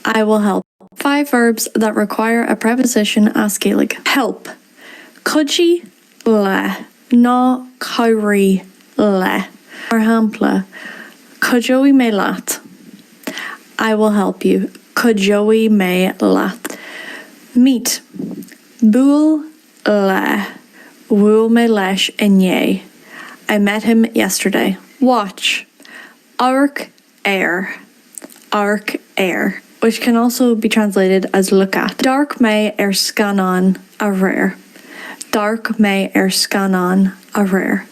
I will help. 5 verbs that require a preposition as Gaeilge. Help. Cuidigh le nó cabhraigh le. Mar shampla, Cuideoidh mé leat. I will help you. Cuideoidh mé leat. Meet. Buail le. Bhuail mé leis inné. I met him yesterday. Watch. Amharc ar. Amharc ar. Which can also be translated as look at. D'amharc mé ar scannán aréir. D'amharc mé ar scannán aréir.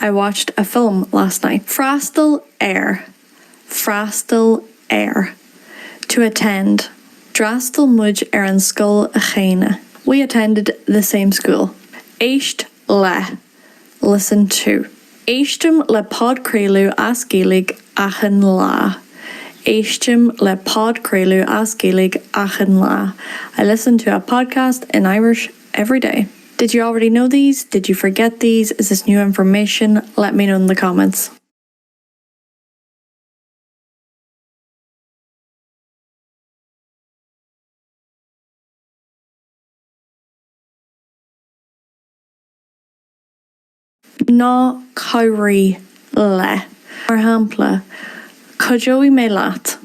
I watched a film last night. Freastal ar. Freastal ar. To attend. D'fhreastail muid ar an scoil chéanna. We attended the same school. Éist le. Listen to. Éistim le podchraoladh as Gaeilge achan lá. Éistim le podchraoladh as Gaeilge achan lá. I listen to a podcast in Irish every day. Did you already know these? Did you forget these? Is this new information? Let me know in the comments. Nó cabhraigh le. Mar shampla, Cuideoidh mé leat.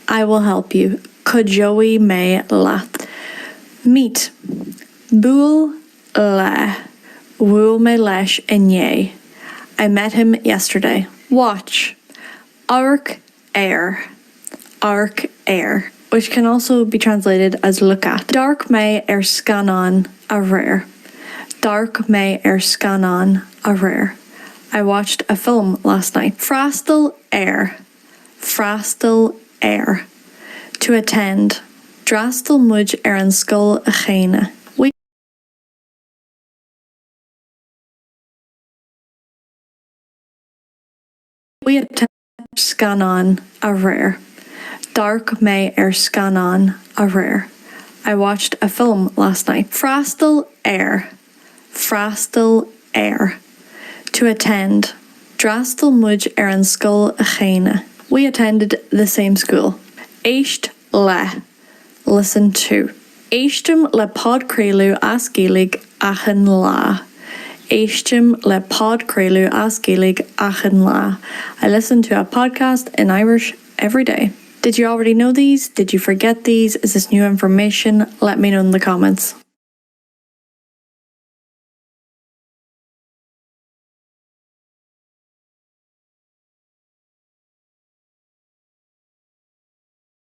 I will help you. Cuideoidh mé leat. Meet. Buail le. Bhuail mé leis inné. I met him yesterday. Watch. Amharc ar. Amharc ar. Which can also be translated as look at. D'amharc mé ar scannán aréir. D'amharc mé ar scannán aréir. I watched a film last night. Freastal ar. Freastal ar. To attend. D'fhreastail muid ar an scoil chéanna. We. We attended scannán aréir. D'amharc mé ar scannán aréir. I watched a film last night. Freastal ar. Freastal ar. To attend. D'fhreastail muid ar an scoil chéanna. We attended the same school. Éist le. Listen to. Éistim le podchraoladh as Gaeilge achan lá. Éistim le podchraoladh as Gaeilge achan lá. I listen to a podcast in Irish every day. Did you already know these? Did you forget these? Is this new information? Let me know in the comments.